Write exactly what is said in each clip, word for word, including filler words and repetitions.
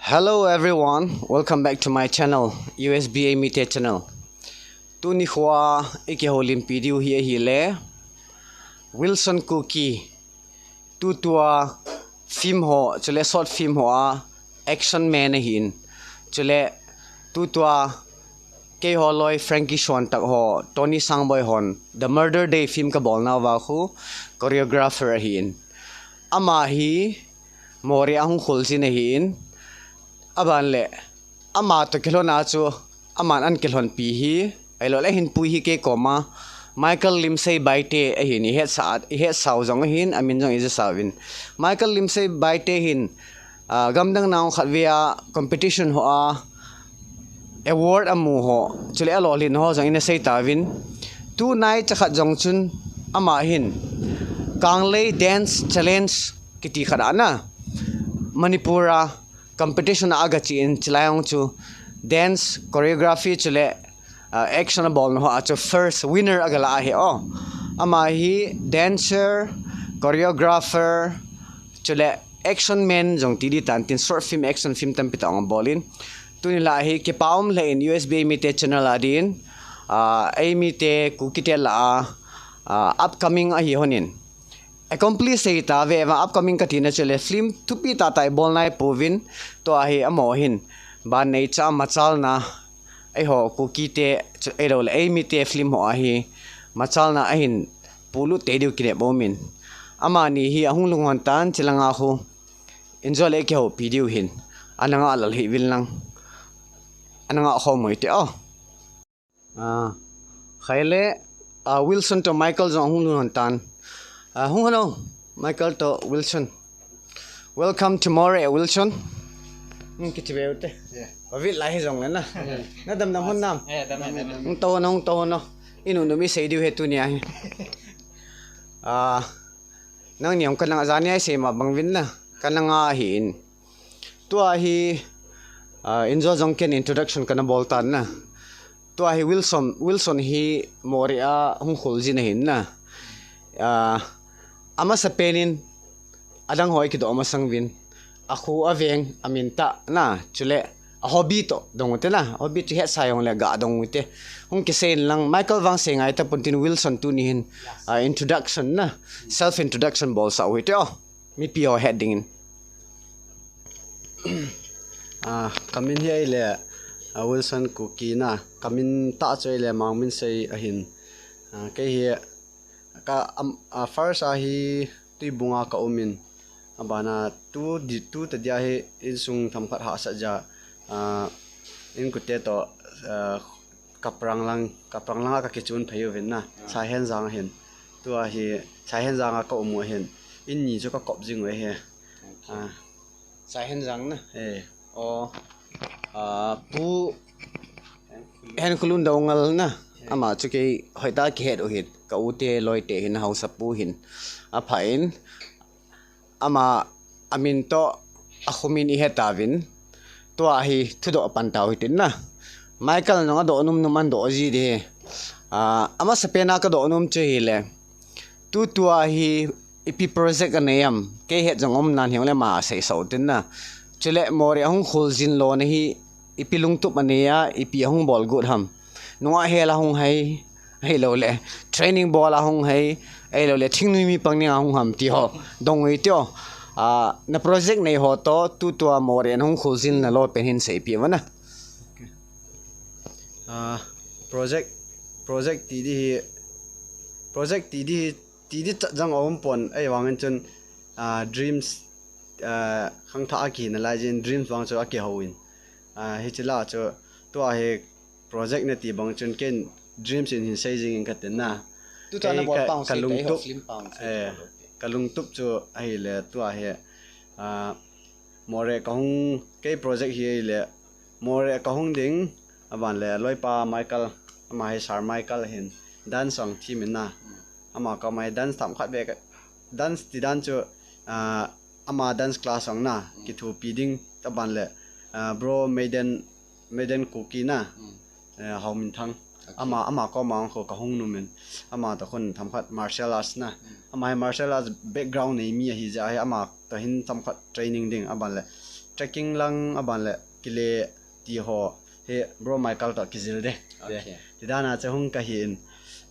Hello everyone, welcome back to my channel, U S B A Mite channel. Tuni khoa i kihoulimpi diu hi ahile Wilson Kuki, tutua film ho, chule short film hoa action man ahin. Chule tutua keiho loi Frankie Suantak ho, Tony Sangboi hon The Murder Day film kabolnauva khu choreographer ahin. Ama hi Moreh a hung kholjin ahin. Aban le, ama toh kilhona chu, aman ahin kilhonpi hi, ahilouleh ahin pui hi kei koma Michael Limsei Baite ahin, i hetsa, i hetsau jong ahin, amin jong i jasauvin. Michael Limsei Baite hin, ah, gamdang nau khatvei a competition hoa award amu ho, chule alolhin ho jong ina seitauvin. Tunai chakhat jong chun ama hin Kanglei Dance Challenge kiti khat ana Manipur a competition a agachen, chulai jong chu dance choreography chule, ah, action abolna hoa chu first winner agalah ahi o. Ama hi dancer, choreographer, chule action man jong ti ding tan tin, short film, action film tampi tah jong abolin. Tuni lah hi kipa um lheh in U S B A Mite channel a din, ah, eimite Kukite lah a, ah, upcoming ahi honin. Accomplish seitauve, vang upcoming katina chule film thupi tahtah ibolnai pouvin, tua hi amaho hin ban neicha machalna, eiho Kukite chu, ahilouleh eimite film hoa hi machalna ahin pulut tei diu kinep aumin. Amani hi ahung lunghon tan, chulanga khu enjoy le kihoupi diu hin. Ana ngah lal hih uvin lang. Ana ngah khom u hite o. Ah, khaile, ah, Wilson toh Michael jong ahung lunghon tan. Ah, hung hon o, Michael toh Wilson. Welcome to Moreh, Wilson. Hmm, kichi be ute. Yeah. Covid lai hi jongle na. Yeah. Na damdam hon nam? Yeah, damdam, damdam. Hung tou hon o, hung tou hon o. Inu nu mi sei diu ahi tunia hi. Ah, nangni jong kana ngah, jani a isei ma bang uvin na. Kana ngah ahin. Tua hi, ah, enjoy jong ken introduction kana bol tan na. Tua hi Wilson, Wilson hi Moreh a hung kholjin ahin na. Ah, amasapen in adang ho i kidoh masang uvin. Akho aveng, amin tah na, chule a hobby toh dong ute na. Hobby chu hetsa jongle ga dong ute. Hung kisei in lang, Michael vang sei ngai tapon tin, Wilson tuni hin, ah, introduction na. Self introduction bolsah u hite o. Mipi ho het dingin. Ah, kamin hi ahile, ah, Wilson Kuki na. Kamin tah chu ahile Mangminsei ahin. Ah, kei hi ka, am, ah, first a hi Tuibung a ka umin. Abana tu di, tu tadia hi insung themkhat hahsat jeh a, ah, inkote toh, ah, Kaprang lang, Kaprang lang a ka kichun phei uvin na. Ah. Saihenzang ahin. Tua hi Saihenzang a ka um u ahin. In ni chu ka kop jing u ahi. Okay. Ah. Saihenzang na? Eh. O, ah, Pu Henkholun Doungel na. Eh. Ama chu kei hoitah a kihet u ahin. Ka u te loi te hin, haosapu ahin. Apha in, ama amin toh akhomin i hetauvin, tua hi thudoh pan tau hitin na. Michael nung adoh num num ahin doh ji ding ahi. Ah, amasapen a ka doh num chu ahile, tutua hi ipi project anei ham, kei het jong um nan, hijongle ama seisah u tin na. Chule Moreh a hung kholjin lona hi ipi lungtup anei a, ipi ahung bol got ham. Nungah hel a hung ham, ahilouleh training bol a hung ham, ahilouleh thingnoi mi pang ding a hung ham ti ho dong u hite o. Ah, na project nei ho toh, tutua Moreh a hung kholjin na loi pen hin seipeh uvin na. Okay. Ah, project, project ti ding hi, project ti ding hi, ti ding chat jong aum pon, ahivangin chun, ah, dreams, ah, khangthah a kihina lai jeh in dreams vang chu akihou in. Ah, hiche lah chu, tua hi project nati bang chun ken dreams in hin sei jing in katin na. Tutua na bol pang ka, ka lungtup, film pang, eh, ka lungtup chu ahile tua hi, ah, Moreh ka hung, kei project hi ahile, Moreh ka hung ding, aban le loipa Michael, ama hi Sir Michael ahin, dance jong thim in na. Ama koma hi dance themkhat beh ka, dance ti dan chu, ah, ama dance class jong na, kithopi ding, aban le, ah, bro Maiden, Maiden Kuki na, eh, Haominthang. Okay. Ama, ama koma jong khu ka hung num in. Ama toh khun themkhat martial arts na. Ama hi martial arts background nei mi ahi jeh a hi ama toh hin themkhat training ding, aban le Trekking lang aban le kile ti ho hi bro Michael to kijil de. Okay. Ti dan a chu hung kahi in.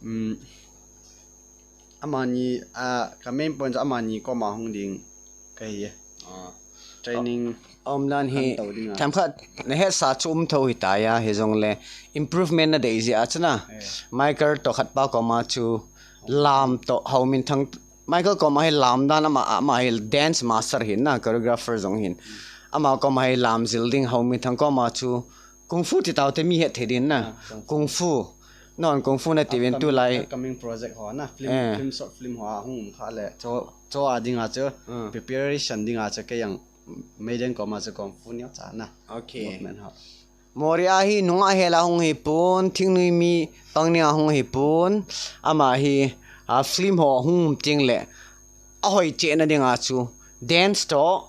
Um, amani, a, ka main point chu amani koma hung ding kahi. Ah. Training. Om dan hi, tham khat na hetsa chu um tho hita ya, hijongle improvement na dei jia chu na. Eh. Michael to khat pa koma chu lam to hau min thang Michael koma hi lam dan ama, ama hi dance master hin na, choreographer jong hin. Ama koma hi lam jil ding hau min thang koma chu kung fu ti tau te mi het thei din na. Ah, kung fu. Kung fu. Non kung fu na ti vin tu lai. Upcoming project ho na, film, eh, film, short film ho a hung um kha le. Cho, cho a ding a chu, mm, preparation ding a chu kei jong Maiden koma chu kung fu neo cha na. Okay. Movement ho. Mori a hi nunga hela hung hi pon, thingnoi mi pang nia hung hi pon, ama hi, a, film ho hung um ting le, a hoi cheh na ding a chu, dance to,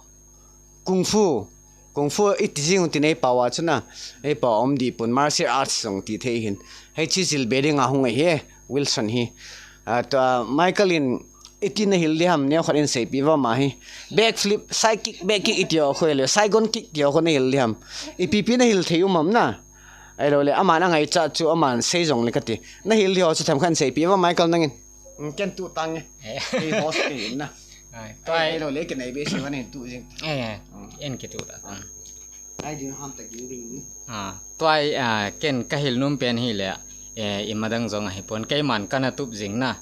kung fu, kung fu i ti jing ti nei pau a chu na, ei pau om di pon, martial arts jong ti thei hin, hei chi jil be ding a hung hi, Wilson hi. A, to, a, Michael in, iti na hil di ham, neo khat in seipi va ma hi. Back flip, side kick, back kick iti o khoi le, side gon kick ti o khoi na hil di ham. Ipi pi na hil thei um ham na. Ai lo le, ama na ngai cha chu ama sei jong le kati. Na hil di ho chu tham khan seipi va Michael nangin. Mm, ken tu tang e. Eh. Ei boss ke na. Ai, ai lo le, ken ai be si va ne tu jing. Eh, en ke tu ta. Ai ding ham ta ging ding. Ah, tua, ah, ken ka hil num pen hi le, eh, imadang jong ahi pon, keiman kana tup jing na.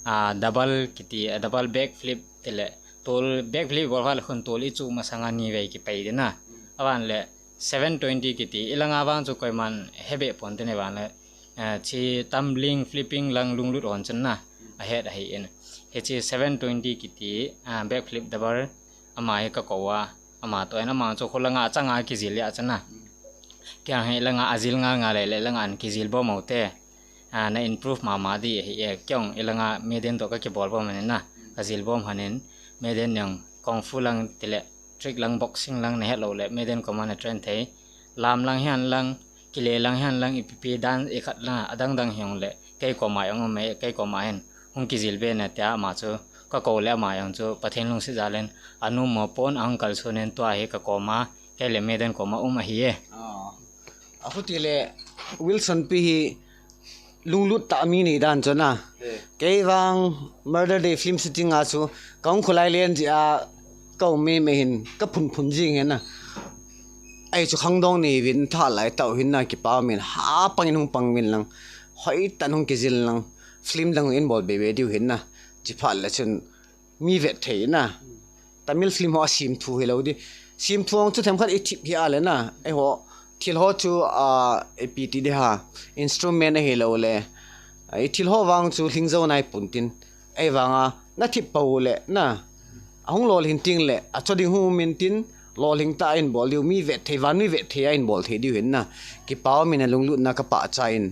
Ah, double kiti, ah, double back flip ti le, tol back flip bol hal khun tol i chu masanga ni vei ki pai de na. Avan le seven twenty kiti, ilanga vang chu koiman hebe pon te ne van le, eh, chi tumbling, flipping lang lunglut hon chun na, ahet ahi in. Hichi seven twenty kiti, ah, back flip double, ama hi ka ko a, ama to en ama chu khulanga changa kijil ya chana. Kei hi langa ajil nga nga le, le langa an kijil bo mo te. Ah, na improve mama di hi e, kei ilanga Maiden to ka kibol bo manin na, ka jil bo manin, Maiden yang kung fu lang ti le, trick lang, boxing lang na het lo le, Maiden koma na train thei. Lam lang hian lang, kile lang hian lang, ipi pi dan i khat lang, adang dang hiong le, kei koma jong um e, kei koma hin hung kijil be na tia ama chu, ka ko le ama jong chu, Pathen lungset jal in, anu mo pon ahung kal sunin tua hi ka koma, kei le Maiden koma um ahi e. Ah. Ahuti le Wilson pi hi lunglut ta mi nei dan chu na. Eh. Kei vang Murder Day film shooting a chu, ka hung khulai len ji a, ka um me me hin, ka phun phun jing hin na. Ai chu khangdong nei vin tha lai tau hin na, kipa min ha pang in hung pang vin lang. Hoi tan hung kijil lang. Film dang in bol be be diu hin na. Chi phat le chun mi vet thei na. Tamil film ho a sim thu hi lo di. Sim thu hong chu them khat i thip hi a le na. Ei ho, thil ho chu, a, ipi ti di ha. Instrument ahi lo le. A, i thil ho vang chu hling zo nai pun tin. Ei vang a, na thip pau le na. A hung lol hin ting le. A cho ding hu min tin. Lol hing ta in bol diu. Mi vet thei, van mi vet thei a in bol thei diu hin na. Kipa min a lunglut na ka pa cha in.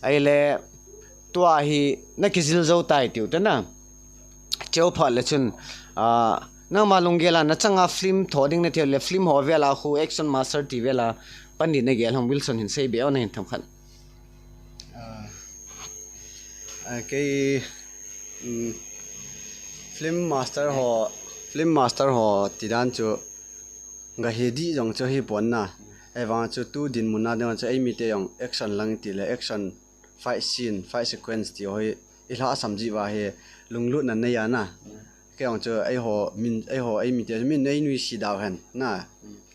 Ai le, tua hi na kijil zo tai tiu te na. Cheu phat le chun, ah, nangma lunggel a na changa film tho ding na thei le film ho vel a khu action master ti vel a pan di na gel hom Wilson hin sei be o na hin tham khat. Ah, ah, kei, mm, film master ho, film master ho ti dan chu ga hi di jong chu hi pon na. Ei vang chu tu din mun na ding chu ei mi te jong action lang ti le action fight scene, fight sequence ti ho hi, i lha sam ji va hi, lunglut na nei a na. Kei jong chu ei ho, min, ei ho, ei mi te, min ei nui si dau hen, na.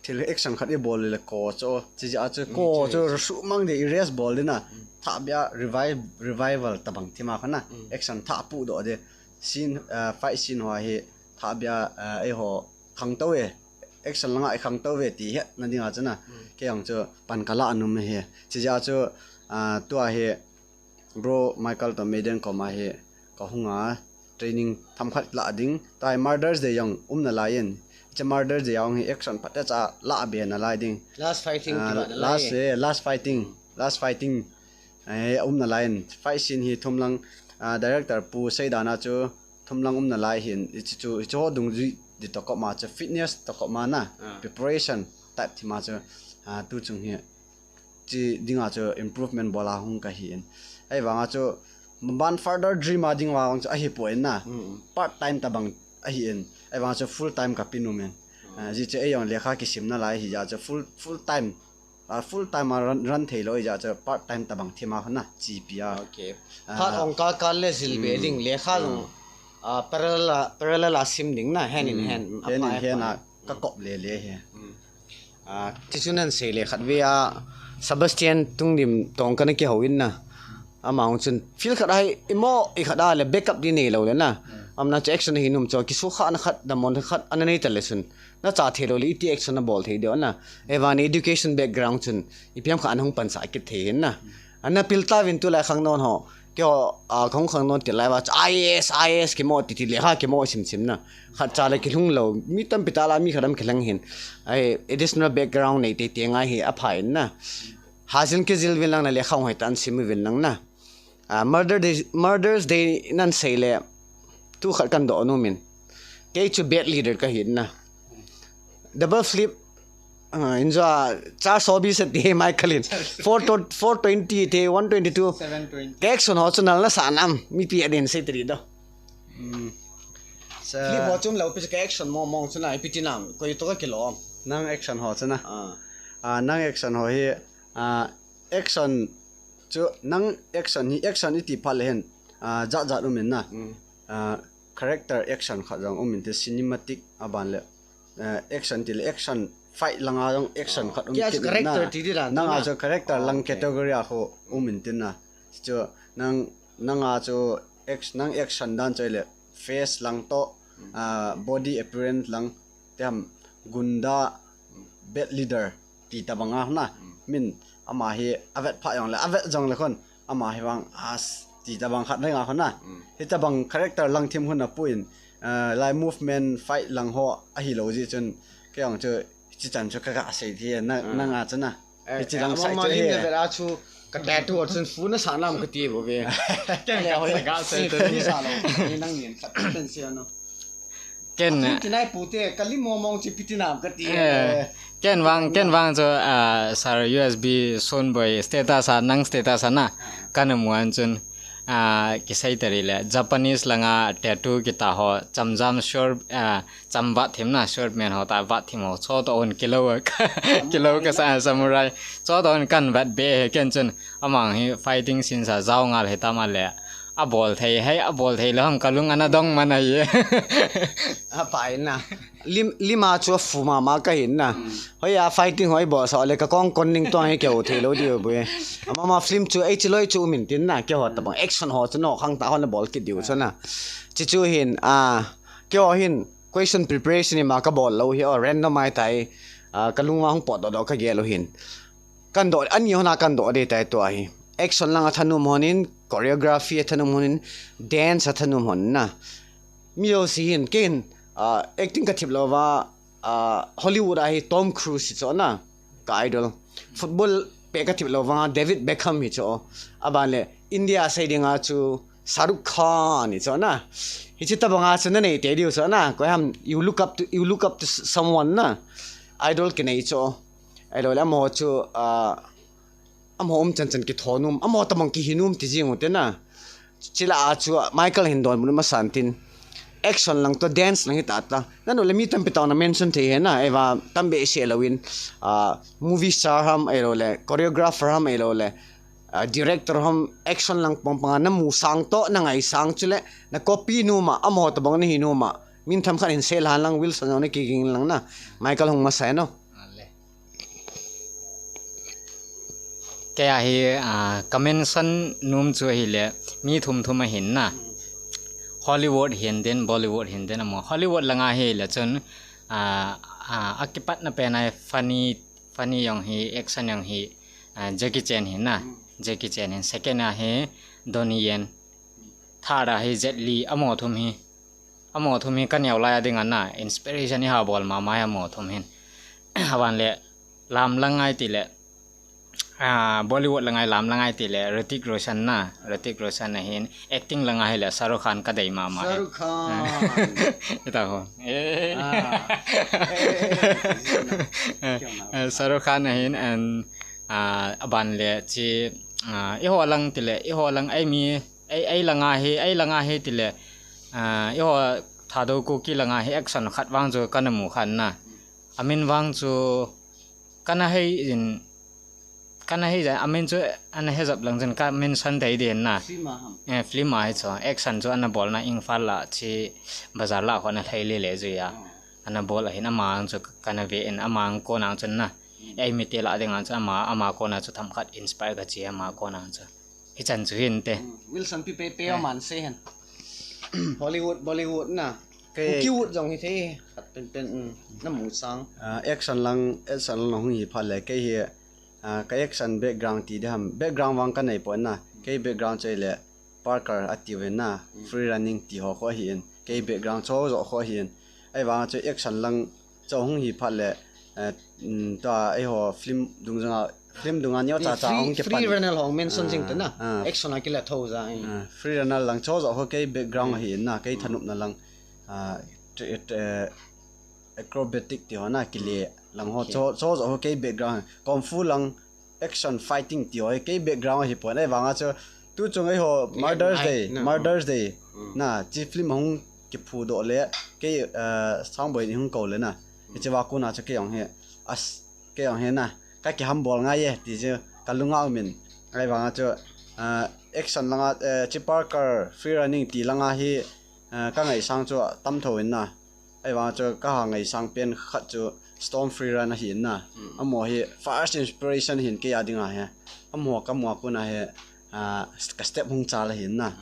Thil action khat i bol le ko chu, chi ja chu, ko chu su mang de i rest bol de na. Tha bia revive, revival ta bang ti ma kha na. Action tha pu do de. Scene, ah, fight scene ho hi, tha bia, ah, ei ho, khang to e. Action langa i khang to ve ti het na ding a chu na. Kei jong chu pan ka la num hi. Chi ja chu, ah, tua hi, Bro Michael to Maiden koma hi ka hung a training tham khat la ding. Tai Murder's Day jong um na lai in. Che Murder's Day jong hi action phat cha la be na lai ding. Last fighting ti va na lai. Last, eh, last fighting. Last fighting. Eh, um na lai in. Fight scene hi thum lang, ah, director pu sei dan a chu thum lang um na lai hin. I chu, i chu ho dung ji di to ko ma chu fitness to ko ma na. Ah. Preparation type ti ma chu, ah, tu chung hi. Chi ding a chu improvement bol a hung ka hi in. Ei vang a chu ban further dream a ding vang chu ahi poi na. Part time ta bang ahi in. Ei vang chu full time ka pi num in. Ah, ajeh chu eijong lekha kisimna lai hijeh chun full, full time, ah, full time a run, run theilou hijeh chun part time tabang thim a hon a, chipi a. Okay. Ah. Phat ong kal kal le jil be ding, lekha jong, ah, parallel a, parallel a sim ding na, hand in hand, hand in hand a ka kop le le hi. Ah, tichu nan sei le khat vei a, Sebastian Tungdim toh kana kihou in na. Ama hung chun field khat a hi imo i khat a le backup di neilou le na. Amna chu action hi nom chu kisukha na khat, dammo na khat ana nei ta le chun, na cha theilou le iti action na bol thei diu na. Eivang education background chun ipi ham khat ana hung pansah kit thei hin na. Ana pil tauvin tulai khangnon ho. Keiho, ah, kahung khangnon tilai uva chu I A S, I A S kimo titi lekha kimo sim sim na. Khat cha le kilhung lou. Mi tampi tah lah a mi khat ham kilheng hin. Ai, additional background nei teitei ngai hi apha in na. Hajil kijil uvin lang na, lekha hung hoitah in sim uvin lang na. Ah, Murder Day, Murder's Day nan sei le, tu khat kan doh nom in. Kei chu bad leader kahi na. Double flip, ah, injo a, char sobi se ti Michael in. Four to, four twenty te, one twenty-two. Seven twenty. Ka action ho chu nal na sa nam, mipi adin sei tiri do. Hmm. Sa- Flip ho chu lou pi ka action mo mong chu na, ipi ti nam, koi to ka kilo. Nang action ho chu na. Ah. Ah, nang action ho hi, ah, action chu nang action hi, action iti phat le hin, ah, jat jat um in na. Mm. Ah, character action khat jong um in tin, cinematic aban le, ah, action ti le action fight lang a jong action khat um kit in na. Character ti di dan nang a chu character lang category a khu um in tin na. Chu nang, nang a chu act-, nang action dan chu le face lang toh, ah, body appearance lang, ti ham, gunda, bad leader, ti tabang a na. Min, ama hi avet pha jong le, avet jong le khun, ama hi vang, as, ti tabang khat ring a khun na. Hitabang character lang thim khun apu in, ah, lai movement, fight lang ho, ahilou jeh chun, kei jong chu, hichi chan chu ka ga sei thei, na, nang a chu na. Eh, hichi lang eh, sai ama chu lim hi. Level a chu ka tattoo a chun fu na sa nam ka ti bo ve. Ken ka hoi ka sei tu. Ni sa lo. Ni nang nin khat pen sia no. Ken. Ati nai pu te, ka lim mo mong chi piti nam ka ti. Eh, ken vang, ken vang chu, ah, Sir U S B Sonboi status a, nang status a na. Kana mu an chun, ah, kisei tari le, Japanese langa tattoo kita ho, chamjam short, ah, cham vat thim na, short men ho ta vat thim ho, cho to on kilo, kilo ka sa samurai, cho to on kan vat be he ken chun, amang hi fighting scene sa jao ngal he ta ma le, abol thei, hei, abol thei le ham ka lung ana dong man a ye. Apai na. Lim, lima chu afu mama ka hin na. Hoi a fighting hoi bol sa le ka kong kon ning to hi keu thei lo diu bu. Ama ma film chu ei chi loi chu min tin na, keiho tabang action ho chu no khang ta ho na bol kit diu chu na. Chi chu hin, a, keiho hin question preparation ima ka bol lo hi, o, random ai tai, a, ka lung ma hung pot do do ka gel u hin. Kan do, ani hona kan do de tai tua hi. Action lang a thanum honin, choreography a thanum honin, dance a thanum hon na. Mi ho si hin, ken, a, acting ka thip lo va, a, Hollywood a hi Tom Cruise hi chu na, ka idol. Football pe ka thip lo va, David Beckham hi chu. Aban le, India sei ding a chu, Shah Rukh Khan hi chu na. Hichi tabang a chu na nei te diu chu na. Koi ham, you look up to, you look up to s-, someone na. Idol ki nei chu. Idol amo chu, a, Amaho um chan chan kithonum, amaho tabang kihinum ti jing u te na. Chila a chu Michael hin donbut masa in tin. Action lang to dance lang hita ta. Nanu le mi tampi tah na mention thei he na, eiva tam behseh lou in, ah, movie star ham, ahilou le choreographer ham, ahilou le, ah, director ham, action lang pang pang a na mu sang to, na ngai sang chule, na copy numa, amaho tabang na hinuma. Min tham khat hin sei lhan lang, Wilson jong na kiging lang na. Michael hung masa e no. Ale. Kei a hi, ah, ka mention nom chu ahile, mi thum thum ahin na. Hollywood hin tin, Bollywood hin tin amaho. Hollywood langa ahile chun, ah, ah, akipatna pen a hi funny, funny jong hi, action jong hi, ah, Jackie Chan hin na. Jackie Chan hin. Second a hi Donnie Yen. Third a hi Jet Li, amaho thum hi. Amaho thum hi ka neo lai a ding a na, inspiration iha bol mama hi amaho thum hin. Aban le, lam lang ngai ti le, ah, Bollywood lang ngai, lam lang ngai ti le, Hrithik Roshan na, Hrithik Roshan ahin, acting lang ngai le, Shah Rukh Khan ka dei mama hi. Shah Rukh Khan. Ita ho. Eh. Ah. Eh, Shah Rukh Khan ahin, and, ah, aban le, chi, ah, eiho lang ti le, eiho lang ei mi, Ei, ei langa hi, ei langa hi ti le, ah, eiho Thadou Kuki langa hi action khat vang chu kana mu khan na. Amin vang chu kana hei in, kana hei ja, amin chu ana hejap lang jen ka mention thei din na. Film a ham. Eh, film a hi chu, action chu ana bolna Imphal la chi bazar la khona lhai le le jui a. Ana bol ahin ama ang chu kana ve in ama ang kona ang chun na. Ei mite la ding ang chu ama, ama kona chu themkhat inspire ka chi ama kona ang chu. Hichan chu hin te. Wilson pi pe pe man se hen. Hollywood, Bollywood na. Kei Kuki wood jong hi thei. Khat pen pen, um, na mu sang. Ah, action lang, action lang hung hi phat le kei hi, ah, ka action background ti de ham. Background vang ka nei pon na. Kei background chei le Parker a ti ve na. Free running ti ho kho hi in. Kei background cho zo kho hi in. Ei vang chu action lang cho hung hi phat le, eh, mm, ta ei ho film dung jang a, film dung a neo cha cha hung ke pan. Free runner hong mention jing te na. Ah. Action a kila tho ja. Ah, free runner lang cho zo kho kei background hi in na. Kei thanop na lang, ah, tre- tre- acrobatic ti ho na kile lang ho cho, cho zo ho kei background. Kung fu lang action fighting ti ho kei background hi pon ei vang a chu tu chung ei ho Murder's Day, Murder's Day. Na chi film hung kiphu do le kei, eh, sound boy ni hung ko le na. Chi va kuna chu kei ong he. As kei ong he na. Ka ki ham bol ngai e ti chu ka lunga umin. Ei vang a chu, eh, action lang a, eh, chi Parker free running ti lang a hi, eh, ka ngai sang chu tam tho in na. Ei vang chu ka ha ngai sang pen khat chu Storm Free Run ahi in na. Amaho hi first inspiration hin kei a ding a he. Amaho ka mu a kun a he, ah, ka step hung chal ahi in na.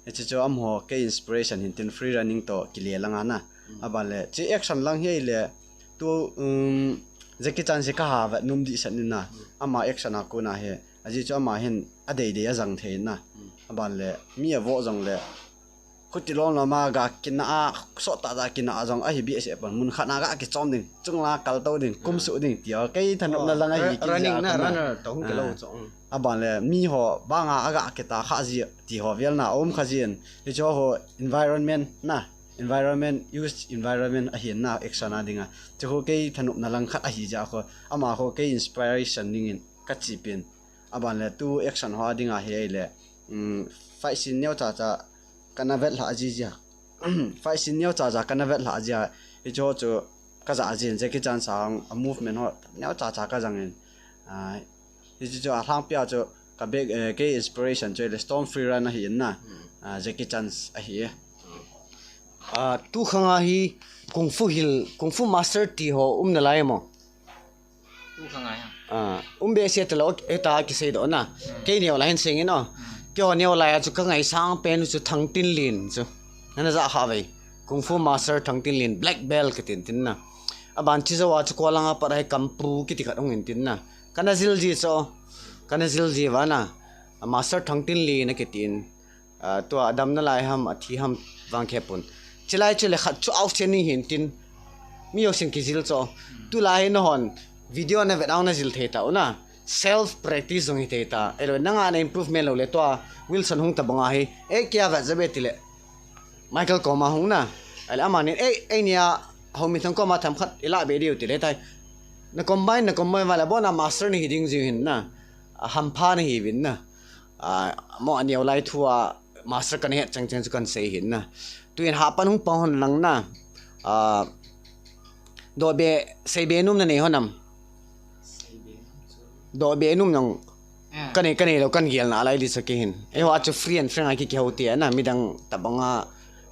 Hichi chu amaho kei inspiration hin tin free running to kile lang a na. Aban le chi action lang hi le tu, um, Jackie Chan si ka ha vet num di san in na. Ama action a kun a he. Aji chu ama hin a dei dei a jang thei in na. Aban le mi a vo jong le Khuti lom lom a ga kina a, sot tah tah kina a jong ahi behseh pon. Mun khat na ga kichom ding, chung la kal to ding, kum suh ding ti ho. Kei thanop na lang ahi kei running na, runner to hung kilo chong. Aban le mi ho banga aga kita kha ji ti ho vel na um kha jin. Hicho ho environment na, environment, use environment ahi na action a dinga. Chu ho kei thanop na lang khat ahi ja ho. Ama ho kei inspiration dingin ka chi pin. Aban le tu action ho a dinga hi le, um, fight scene neo cha cha kana vet lha ji ja. Fight scene neo cha cha kana vet lha ja. Hicho chu ka ja jin Jackie Chan sang a movement ho neo cha cha ka jang in. Ah, hichu chu a hlang pia chu ka bek, eh, kei inspiration chu le Storm Free Run ahi in na. Ah, Jackie Chan ahi. Ah, tu khang a hi Kung Fu Hill, Kung Fu Master ti ho um na lai mo. Ah, um behseh talo, eta kisei do na. Kei neo lai hin sing in o. Kei ho neo lai a chu ka ngai sang pen chu Thang Tin Lin chu. Nana ja kha vei. Kung Fu Master Thang Tin Lin, black belt ka tin tin na. Aban chi jo a chu ko lang a pat a hi Kampu kiti khat hung in tin na. Kana jil ji chu. Kana jil ji va na. A Master Thang Tin Lin a kitin. Ah, tua a dam na lai ham, a thi ham vang khe pun. Chilai chu le khat chu outstanding hin tin. Mi ho sin kijil cho. Tu lai na hon video na vet ang na jil thei ta u na. Self practice jong hi thei ta. Elo nanga na improvement lo le tua Wilson hung ta banga hi. Eh, kia vet ja be ti le. Michael koma hung na. Ale ama nin, eh, eh, nia ho mi thang koma tham khat ila be diu ti le tai. Na combine, na combine va le bona master ni hi ding ji hin na. A hampha ni hi vin na. Ah, mo a neo lai thu a master kan het chang chang chu kan sei hin na. Tu in ha pan hung pang hon lang na. Ah, do be, sei be num na nei hon am. Do be num nang. Ka nei, ka nei lo kan gel na lai di sa ki hin. Ei ho a chu free and frank a ki ki ho ti na midang tabang a.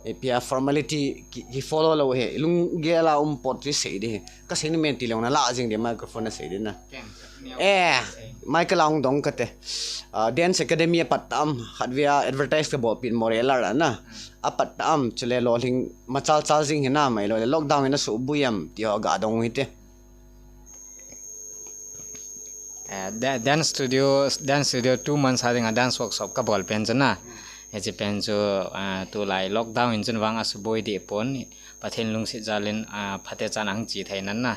E pia formality ki, ki follow lo he. Lunggel a um pot chu sei de he. Ka sei ni men ti long na la jing de microphone na sei de na. Eh, Michael Aung Dong ka te. Ah, Dance Academy a pat tam, khat via advertise ka bol pin Moreh lar na. A pat tam, chule lo hling machal chal jing hi na mai lo le lockdown in a su buyam ti ho ga dong hi te. Eh, da- dance studio, dance studio two months a dinga dance workshop ka bol pen chu na. Hichi pen chu, ah, tu lai lockdown in chun vang a suboi di pon, Pathen lungsit jalin, ah, phate chan ang chi thei nan na.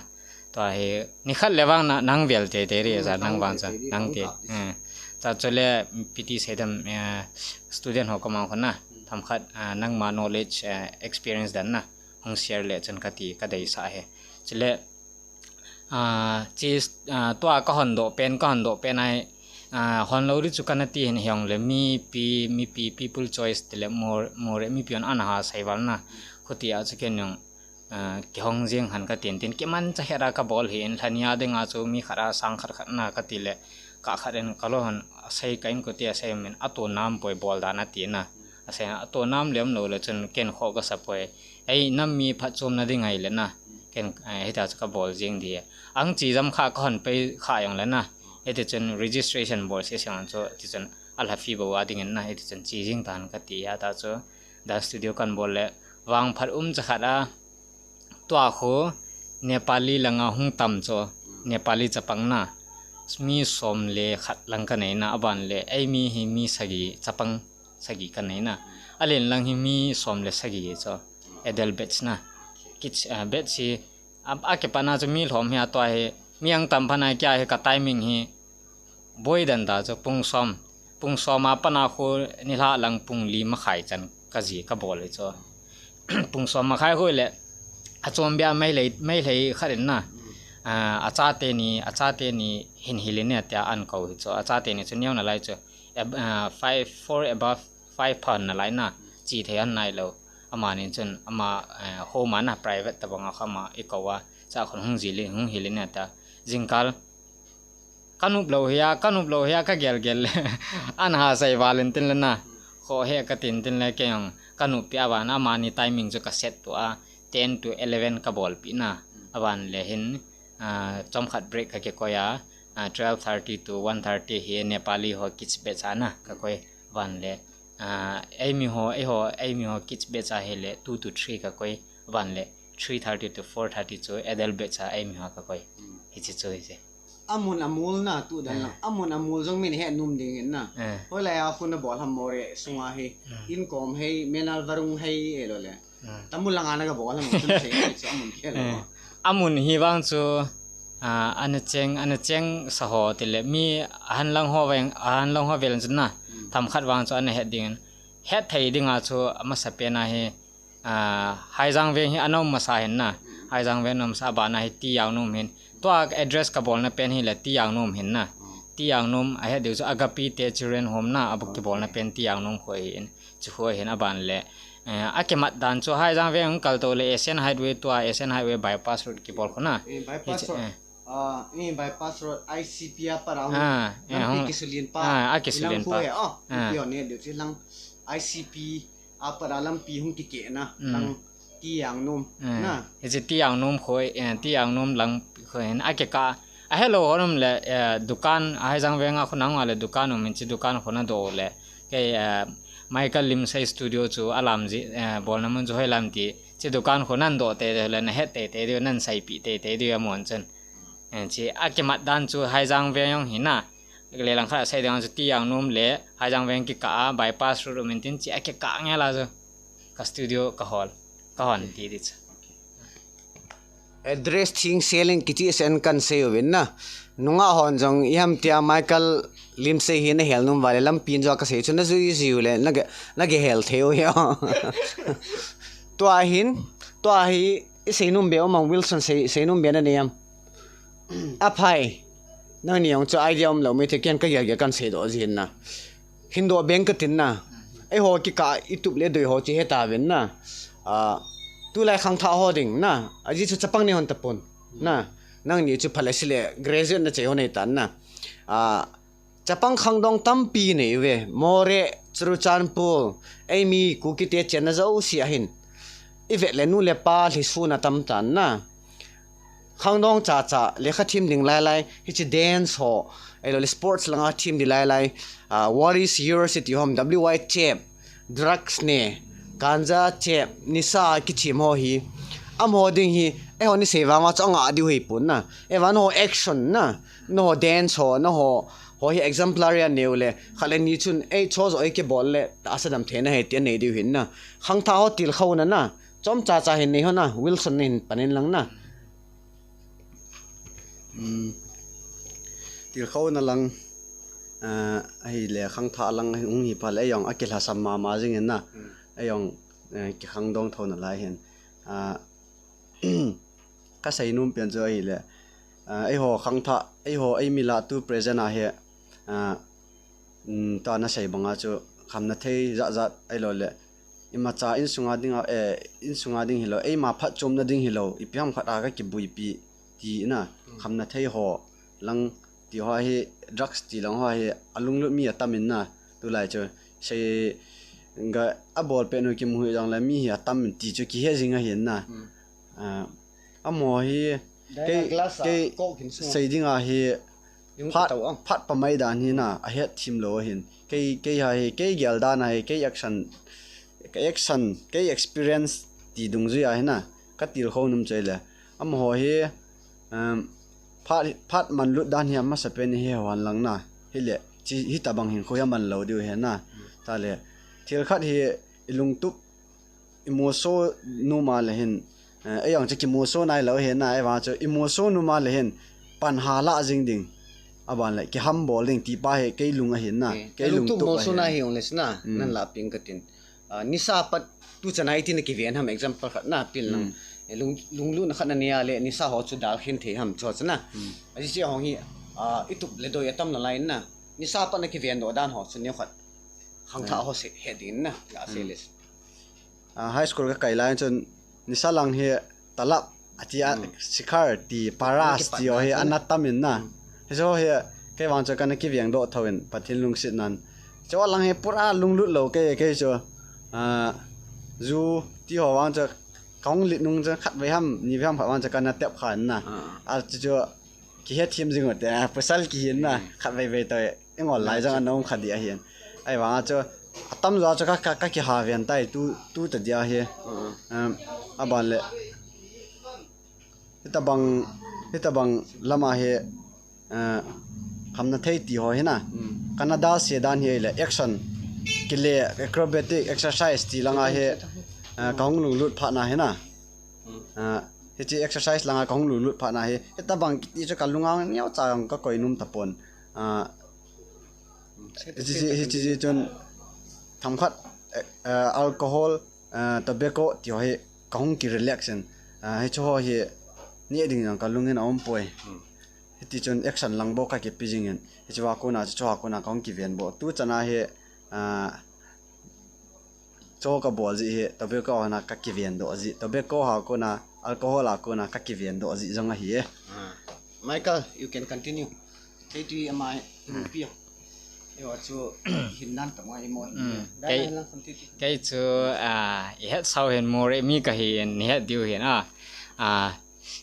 Tua hi, ni khat le vang na, nang vel te te ri, za nang vang cha, nang te. Eh, cha chule P T sei dam, eh, student ho koma khona, tham khat, ah, nangma knowledge, eh, experience dan na, hung share le chun ka ti, ka dei sa he. Chule, ah, chi, ah, tua ka hon do pen, ka hon do pen ai, ah, hon lo ri chu ka na ti hin hiong le, mi pi, mi pi, people choice ti le, more, more, mi pi on ana ha sai val na, khuti a chu ken yong, ah, kihong jing hen katin tin, kimanchah khat a kabol hi in, lhani a dinga chu mi khat a sang khat khat na kati le, kah khat in kalou hon asei, ka inkote asei min, ato nam poi bol dan ati na. Asei, ato nam lem lou le chun ken kho kasa poi. Ei, nam mi phatchomna ding ahi le na. Ken, eh, hita chu kabol jing di. Ang chi jam kha kahon pei kha jong le na. Hiti chun registration bol sese chu, ti chun alha fee bou a ding in na. Hiti chun chi jing tan kati a ta chu. Dance studio kan bol le vangphat umcha khat a, tua khu Nepali langa hung tam chu, Nepali chapang na, mi som le khat lang kanei na, aban le, ei mi hi mi sagi, chapang sagi kanei na. Alen lang hi mi som le sagi chu, adult batch na. Kids, ah, batch hi, a, akipat na chu mi lhom hi a tua hi, mi ang tam phat na kia hi ka timing hi, boi dan ta chu pung som, pung som a pat na khu nilhah lang pung li makhai chan kaji kabol hi chu. Pung som makhai khu le, achom bia Meitei, Meitei khat in na, ah, achate ni, achate ni hin hil in tia an kou hi chu. Achate ni chu neo nalai chu, ab-, ah, five, four above, five pha nalai na, chi thei an nailou. Amani chun ama, eh, home a na, private tabang a kha ama i kou a, cha khun hung jil in, hung hil in tia. Jingkal ka nop lou hi a, ka nop lou hi a, ka gel gel le. An ha sei val in tin le na. Kho he katin tin le kei jong ka nop pi a, aban amani timing chu ka set to a, ten to eleven ka bol pi na. Aban le hin, ah, chomkhat break ka kikoi a, ah, twelve thirty to one thirty hi Nepali ho kids batch a na ka koi. Aban le, ah, ei mi ho, ei ho, ei mi ho kids batch a hi le two to three ka koi. Aban le three thirty to four thirty chu adult batch a ei mi ho ka koi. Hichi chu hichi. Amun amul na tu dan lang. Amun amul jong min he num ding in na. Eh. Hoilai a khun na bol ham Moreh sunga hi. In kom hei, Menal Varung hei e lo le. Tamu langa na ka bol ham chun sei chu amun khel lo. Amun hi vang chu, ah, ana cheng, ana cheng sa ho ti le mi ahan lang ho veng, ahan lang ho vel chun na. Tham khat vang chu ana het ding in. Het thei ding a chu amasa pen a hi, ah, Haijang veng hi anom masa hin na. Haijang veng nom sa, aban a hi Tiyang nom hin. Tua address ka bolna pen hi le Tiyang nom hin na. Tiyang nom ahet diu chu Agape te Children Home na, abuk kibolna pen Tiyang nom khu hin. Chu khu hin aban le, eh, akimat dan chu Haijang veng kal to le Asian Highway tua, Asian Highway bypass road kibol khu na. Eh, bypass road. Ah, eh, bypass road I C P a pat a hung. Ah, eh, lampi hung. Kisulin pa. Ah, akisulin pa. Ilang khu he, oh, ah. Ipi hon he diu chu lang I C P a pat a lampi hung kikeh na, lang Tiyang nom, na. Hichi Tiyang nom khu, eh, Tiyang nom lang khu hin akikah, ahelou ho nom le, eh, dukan, Haijang veng a khu nang le dukan um in chi dukan khu na do le. Kei, eh, Michael Limsei studio chu alam ji, eh, bolna mun chu hoi lam ti, chi dukan khu nan do te le na het te te diu, nan saipi te te diu amun chun. Eh, chi akimat dan chu Haijang veng jong hi na. Le lang khat a sei ding chu Tiyang nom le Haijang veng kikah a bypass road um in tin chi akikah nge la chu. Ka studio ka hol, ka hon ti di chu. Address thing selling kichi sen kan sei uvin na. Nunga hon jong i ham tia Michael Limsei hi na hel nom vale lampi in jo ka sei chu na jui jiu le na ge, na ge hel thei u hi. Tua hin, tua hi i sei nom be um am Wilson sei, sei nom be na nei am. Aphai. Nangni jong chu idea um lou, mi te kiang ka gel gel kan sei doh jin na. Hin doh beng ka tin na. Eiho kikah i tup le doi ho chi he ta ven na. Ah, tulai khangthah ho ding na. Aji chu chapang ni hon tapon. Na. Nangni chu phalai si le graduate na chei ho nei tan na. Ah, chapang khangdong tampi nei ve. Moreh, Churachandpur, ei mi Kuki te chenna jouse ahin. I vet le nu le pa lhisuna tam tan na. Khangdong cha cha, lekha thim ding lai lai, hichi dance ho, ei lo le sports langa thim ding lai lai, ah, what is yours iti hom, W Y chep, drugs ne, ganja chep, nisa kichim ho hi. Amaho ding hi, eiho ni sei vang a chu anga diu hi pun na. Ei vang ho action na, no dance ho, no ho, ho hi exemplary a neu le, khat le ni chun, ei cho jo ei kibol le, tahsa dam thei na he ti a nei diu hin na. Khangthah ho tilkhouna na, chomcha cha hin nei ho na, Wilson na hin panin lang na. Um, tilkhouna lang, ah, ahile khangthah lang hung hi pha le, ei jong akilhasam mama jing in na. Ei jong, eh, kikhangdong thona lai hin. Ah, ka sei nom pen chu ahile, ah, eiho khangthah, eiho ei mi lah tu present a hi, ah, um, ta na sei banga chu khamna thei jat jat ei lo le, imacha insunga dinga, eh, insunga ding hilou, eima phatchomna ding hilou, ipi ham khat a ka kibuipi ti na, khamna thei ho lang ti ho hi, drugs ti lang ho hi, alunglut mi atam in na, tulai chu, sei ga abol pet nu kimu hi jong le mi hi atam in ti chu kihe jing ahin na. Ah, amaho hi, kei, kei sei ding ahi, phat, phat pamai dan hi na, ahet thim lou ahin. Kei, kei ha hi, kei gel dan ahi, kei action, kei action, kei experience ti dungjui ahi na, ka tilkhou nom chu ahile. Amaho hi, um, phat, phat manlut dan hi amasa pen hi hon lang na. Hile, chi, hitabang hinkho hi aman lou diu ahi na. Tale, thil khat hi ilungtup, imuso nom a le hin, eh, ei jong chu kimuso nai lou ahi na, ei vang chu imuso nom a le hin, pan ha la jing ding. Aban le, kiham bol ding ti pa hi kei lung ahi na, kei lungtup ahi. Muso na hi ong le sina, nan la ping ka tin. Ah, nisa pat tu chana iti na kiven ham example khat na pil lang. Eh, lung, lunglut na khat na nia le nisa ho chu dal khin thei ham chu chana. Aji che hong hi, ah, itup le doi atam na lai na. Nisa pat na kiven doh dan ho chu neo khat. Khangthah ho se, he ding na, la se le. Ah, high school ka kai lai chun nisa lang hi talap, atia, sikhar ti, paras ti ho hi ana tam in na. Hiche ho hi, kei vang chu kana kiveng doh thou in, Pathen lungset nan. Chu lang hi pura lunglut lou kei, kei chu, ah, ju ti ho vang chu, kahung lit nung chu, khatvei ham, nivei ham khat vang chu kana tep kha in na. Ah, chu chu, kihe thim jing u te, ah, pasal kihin na, khatvei vei tah, engol lai jong ana um kha di ahin. Ahivang a chu, atam jo chu ka, ka, ka kiha ven tai, tu, tu ta dia hi. Um, aban le, hitabang, hitabang lama hi, ah, khamna thei ti ho hi na. Kana dal se dan hi le, action, kile, acrobatic, exercise ti langa hi, ah, kahung lunglut phat na hi na. Ah, hiche exercise langa kahung lunglut phat na hi, hitabang kiti chu ka lunga neocha jong ka koi nom tapon. Ah, hiche, hiche, hiche chun themkhat, eh, eh, alcohol, eh, tobacco ti ho hi kahung ki relax in. Ah, hiche ho hi neh ding jong ka lung in aum poi. Hiti chun action lang bou ka kipe jing in. Hiche va kona, hiche va kona kahung kiven bou. Tu chana hi, ah, Chu ka bol ji hi, tobacco a kona ka kiven doh ji, tobacco a kona, alcohol a kona ka kiven doh ji jong ahi e. Ah. Michael, you can continue. Kei tui ama ipi a. Ewa chu hin nan tama imo hin. Hmm. Dai kei, lang continue. Kei chu, ah, i het sao hin more mi ka hin, ni het diu hin, ah. Ah,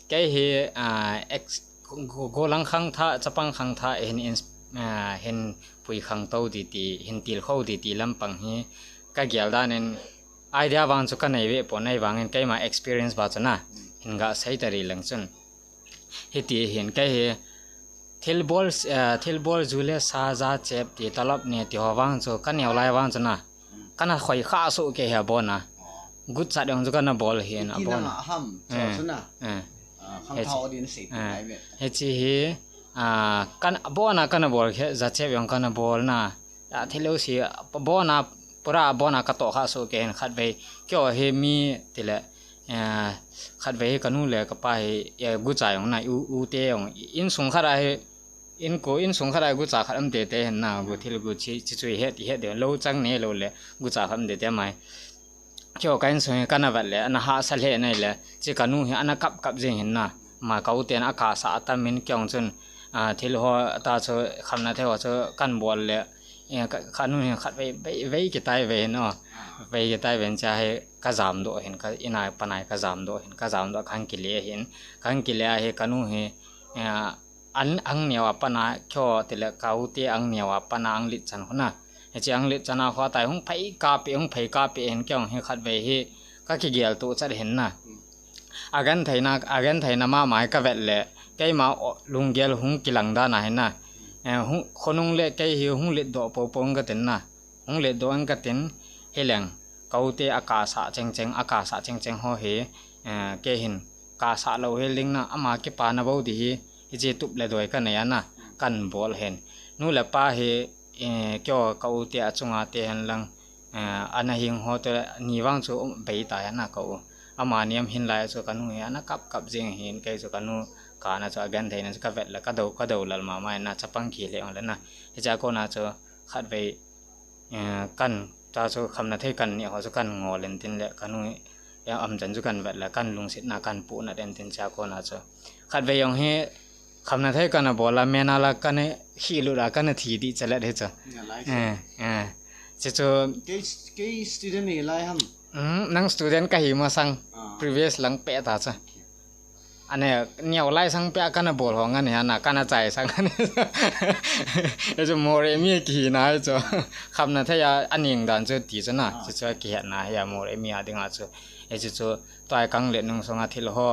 kei hi, ah, ex-, go, golang khangthah, chapang khangthah, hin ins-, ah, hin pui khangtou titi, hin tilkhou titi lampang hi, ka gel dan in, idea vang chu ka nei ve pon, ahivangin keima experience va chu na, hin ga sei ta ri leng chun. Hiti hin kei hi, thilbol, eh, thilbol ju le sa ja chep ti talap ne ti ho vang chu, ka neo lai vang chu na. Kana khoi kha soh kei hi abon a. Guchat jong chu kana bol hin abon a. Ham, eh, chu na. Eh. Ah, khangthah audience sei. Eh. Hichi hi, ah, kana, abon a kana bol khe, ja chep jong kana bol na. A, thil jouse, abon a, pura abon a ka toh kha soh kei hin khatvei. Keiho hi mi tile, eh, khatvei hi ka nu le ka pa hi, eh, gucha jong na, u, u te jong, insung khat a hi, inko, insung khat a gucha khat um tete hin na, gu thil gu chi, chi chu i het, i het de, lou chang ne lou le, gucha khat um tete mai. Keiho ka insung hi kana vet le, ana hahsa lheh nai le, chi ka nu hi ana kap kap jing hin na. Ma ka u ten akasa atam in kei jong chun, ah, thil ho ta chu khamna thei ho chu kan bol le, eh, ka, ka nu hi khatvei, vei, vei kitai vei hin o. Vei kitai vei hin cha hi ka jam doh hin, ka in a pan a ka jam doh hin, ka jam doh khan kile hin, khan kile a hi ka nu hi, eh, an, ang neo a pan a keiho tile ka u te ang neo a pan a ang lit chan khu na. Hichi ang lit chan a khu tai hung phei kapi, hung phei kapi hin kei jong hi khatvei hi ka kigel tu chat hin na. Agenthei na, agenthei na mama hi ka vet le, keima o, lunggel hung kilang dan a hin na. Eh, hung, khonung le kei hi hung lit doh popo ing ka tin na. Hung lit doh ing ka tin, hileng, ka u te akasa cheng cheng, akasa cheng cheng ho hi, eh, kei hin, kasa lou hi ling na, ama kipana bou di hi, hichi tup le doi ka nei a na, kan bol hin. Nu le pa hi, eh, keiho ka u te achunga te hin lang, eh, ana hing ho te ni vang chu um bei ta a na ka u. Amani am hin lai chu ka nu hi ana kap kap jing hin kei chu ka nu kana chu agenthei na chu ka vet le ka do, ka do lal mama in na chapang kile jong le na. Hicha kona chu khatvei, eh, kan Tachu khamna thei kan neh ho chu kan ngol in tin le, kanu, ya, amchan chu kan vet le, kan lungsetna kan puhnat in tin, chua kona chu. Khatvei jong hi khamna thei kana bol a, mena la kana hilut a, kana thi ding chaleh hi chu. Nalai. Eh, eh. Chuchu. Kei, kei student nalai ham. Hmm, nang student kahi masang. Ah. Previous lang peh ta chu. Ane, neo lai sang peh a kana bol ho ngan hi ana, kana chai sang ani. Hichu Moreh mi kihi na hichu. Khamna thei a, aning dan chu ti chu na. Ah. Chuchu kihetna hi a Moreh mi a dinga chu. Hichu chu, tua hi kang le nung sunga thil ho,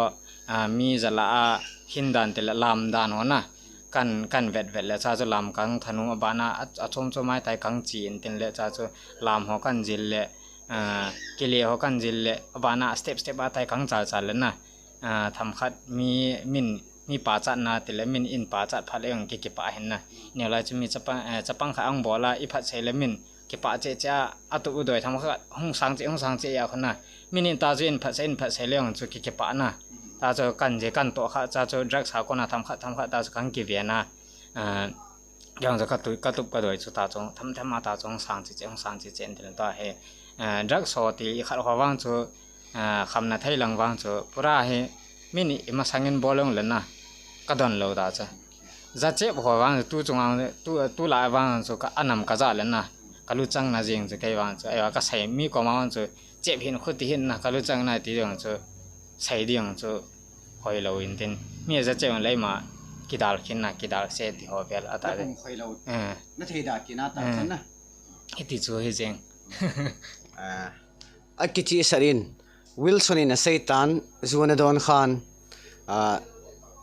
a, mi jala a, hin dan tile lam dan ho na. Kan, kan vet vet le chua chu lam kang thanom abana, a, achom chom a tai kang chi in tin le chua chu lam ho kan jil le, a, kile ho kan jil le, abana step step a tai kang chal chal le na. A, themkhat mi, min, mi pachatna tile min in pachat phat le jong ki, kipah hin na. Neo lai chu mi chapang, eh, chapang khat ahung bol a, i phatsei le min kipah cheh cheh a, atup u doi themkhat hung sang cheh, hung sang cheh a khun na. Min in ta chu in phatsei, in phatsei le jong chu ki, kipah na. Tachu kan je kan toh kha, chua chu drugs a kona themkhat, themkhat tachu kan kiven a. A, jong chu katu, katup kadoi chu tachu, them them a tachu hung sang cheh cheh, hung sang cheh cheh in tin ta hi. A, drugs ho ti khat ho vang chu, a, khamna thei lang vang chu, pura hi, min i masang in bol jong le na, ka don lou ta chu. Jachep ho vang chu, tu chunga, tu, tulai vang chu ka anam ka ja le na, ka luchang na jing chu kei vang chu, ahivang ka sei mi koma vang chu, chep hin khu ti hin na, ka luchang na ti jong chu, sei ding jong chu, hoilou in tin. Mi jachep le ima, kidal khin na, kidal se ti ho vel a ta le. Na kum hoilou. Eh. Na thei da kina ta, eh, chan na. Hiti chu hi jeng. Ah. Akichihsah in, Wilson in asei tan, ju ana don khan, ah,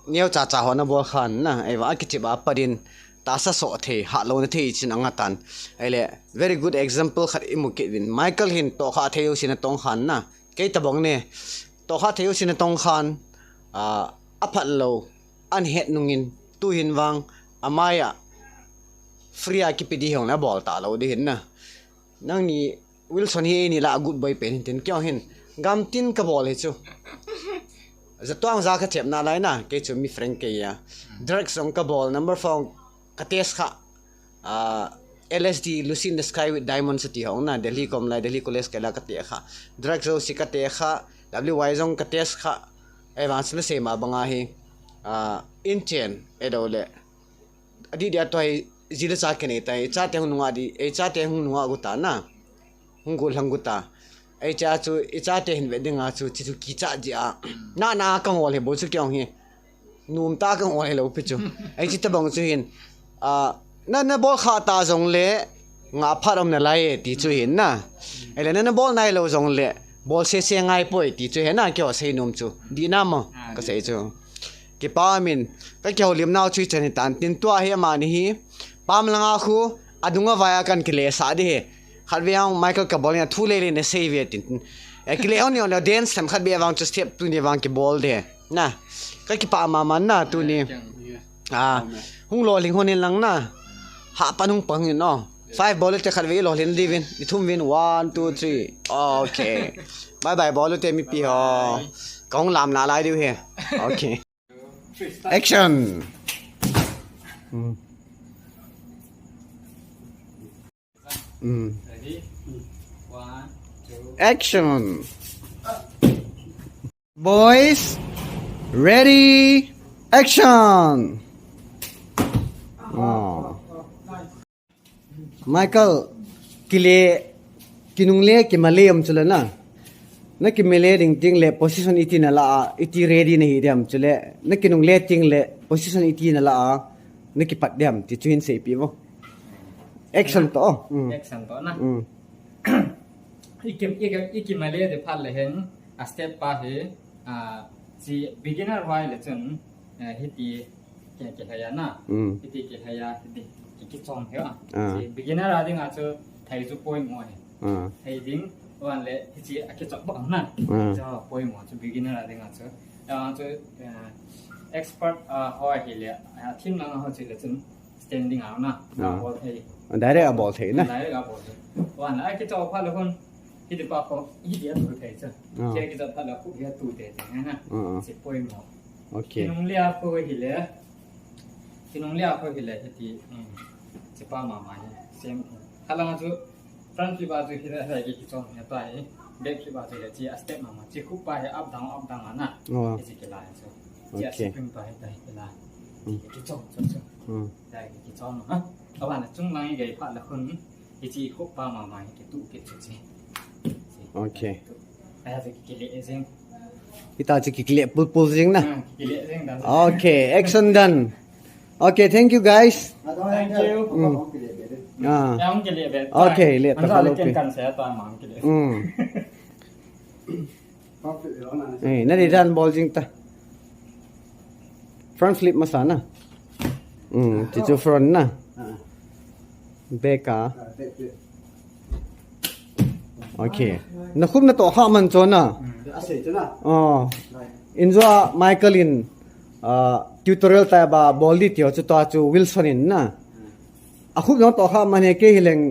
neocha cha ho ana bol khan na, ahivang akichep a pat in, tahsa soh thei, hatlouna thei chin anga tan. Ahile, very good example khat i mu kit uvin. Michael hin tohkhah thei jouse ana tong khan na, kei tabang ne, tohkhah thei jouse ana tong khan, ah, aphat lou, ana het nung in, tu hin vang, amai a, free a kipe ding hi jong le abol talou ding hin na. Nangni Wilson hi eini lah a good boy pen hin tin, kei jong hin gamtin ka bol hi chu. Jatuang ja ka chep nalai na, kei chu mi frank kei a. Drugs jong ka bol, number four ka test kha. Ah, L S D, Lucy in the Sky with Diamonds ati ho na, Delhi kom lai, Delhi College kei la ka test kha. Drugs jouse ka test kha, W Y jong ka test kha. Ahivang chu na sei ma banga hi, ah, in chen, edo le. Adih dia tua hi, ji le cha kinei ta, i chate hung nunga di, i chate hung nunga gu ta na. Hung gollhang gu ta. Ei cha chu, i chate hin ve dinga chu, chi chu kicha ji a. Na, na ka ngol hi bou chu kei jong hi. Nom ta ka ngol hi lou pi chu. Ei chi tabang chu hin. Ah, na, na bol kha ta jong le, nga phat um nalai e, ti chu hin na. Ei le na, na bol nai lou jong le, bol se se ngai poi, ti chu hin na, kei ho sei nom chu. Di na mo, ah, ka di sei chu. Kipa min, ka kihoulim nau chu i chan hi tan tin tua hi amani hi. Pam langa khu, adunga vai a kan kile sa di hi. Khatvei ang Michael ka bol in a thu lele na sei ve tin. E kile hon ni hon le dance them khatvei vang chu step tuni vang kibol de. Na, ka kipa mama na tuni. Ah, hung lolhing hon in lang na. Ha pan hung pang in o. Five bol le te khatvei lolhin di vin. I thum vin. One, two, three. Okay. Bye bye bol le te mipi ho. Ka hung lam nalai diu hi. Okay. Action. Mm. Mm. Ready? One, two. Action. Boys, ready, action. Oh. Michael, kile, kinungle, kimale um chule na. Na kimale ding ting le position iti nala a, iti ready nahi dem chule. Na kinungle ting le position iti nala a, na kipat dem, ti chu hin seipi vo. Action to. Mm. Action to na. Mm. I ki, i ki, i kimale de phat le hin, a step pa hi, a, chi beginner vai le chun, eh, hiti, Ki, kilhai a na. Mm. Hiti kilhai a, hiti, ki, kichom hi a. Ah. Chi beginner a dinga chu thei chu poimo hi. Ah. Thei ding, van le, hichi a kichom bang na. Ah. Chu poimo chu beginner a dinga chu. Ah, chu, eh, expert a ho hi le, a thim lang a ho chi le chun standing a na. Ah. A bol thei. Direct a bol thei na. Direct a bol thei. Van le, a kichom pha le hun. Hiti pa ko, hiti a tu thei chu. Ah. Chi a kichom pha le khu hi a tu te te na. Ah, ah. Chi poimo. Okay. Kinungle a khu hi le. Kinungle a khu hi le hiti, um, chi pa mama hi. Same. Khalang chu Front flip a chu hi la, hi la kichom hi ta hi. Back flip a chu hi la chi a step mama. Chi khup pa hi up down, up down ana. Oh. Hi chi kila hi chu. Chi a Okay. spring pa hi ta hi kila. Hmm. Chi kichom, chom, chom. Hmm. Hi la kichom ha. Aban a chung lang hi gei pha la khun. Hi chi khup pa mama hi kitu kitu chi. Okay. Hi la chi kile jing. Hita chu kikile pul pul jing na. Hmm, kile jing dan. Okay, action done. Okay, thank you guys. Thank you. Mm. Ah. Yang kile be. Okay, le ta Anda lo le ken pe. Kan saya ta mang kile. Mm. Eh, na di dan ball jing ta. Front flip masa na. Mm, ti chu front na. Ah. Back a. Ah, back flip. Okay. Na khum na to ha man cho na. Hmm. Ase cho na. Oh. Right. Injo Michael in, ah, tutorial ta ba ball di tio chu to chu Wilson in na. Hmm. A khum na to ha man he ke hileng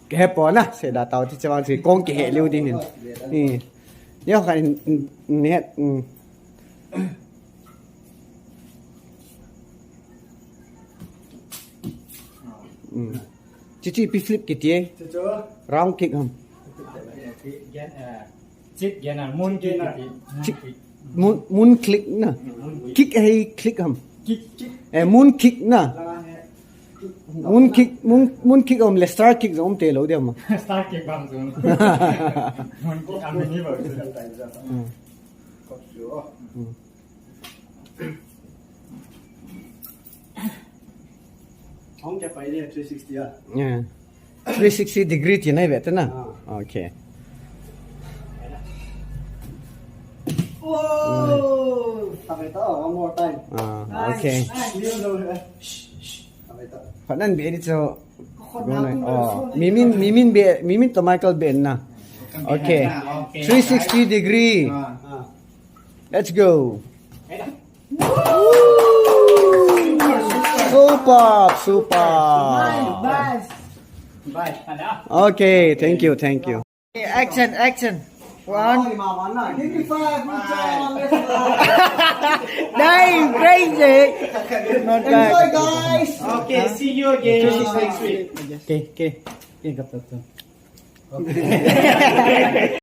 ke he po na. Se da tao ti chawang chi kong ke he liu din hin. Ni. Yo kan net. Hmm. Hmm. Chichi pi flip kiti e. Chuchu. Round kick ham. Gen, eh, chip gen a moon kick kiti. Moon Chip, kick. Moon, moon click na. Moon kick. Kick hai click ham. Kick, kick. Eh, moon kick na. Langa hai. Moon kick, moon, moon kick ham le star kick jong te lo dem. Star kick bang jong. Moon kick am ni ba. Hmm. Hmm. Hong kya pai le three sixty a? Yeah. Three sixty degree ti nai ve ta na? Ah. Okay. Whoa! Tabe ta, one more time. Ah, okay. Nice, nice. Tabe ta. Khanan be ni cho. Khanan Oh, mimin, mimin be, mimin to Michael be na. Okay. Okay. Three sixty degree. Ah. Let's go. Super, super. Nice, nice. Okay, thank you, thank you. Action, action. One. Give me five, good job, let's go. Damn, crazy. Not bad. Enjoy, guys. Okay, see you again next week. Okay, okay. Okay, got that one.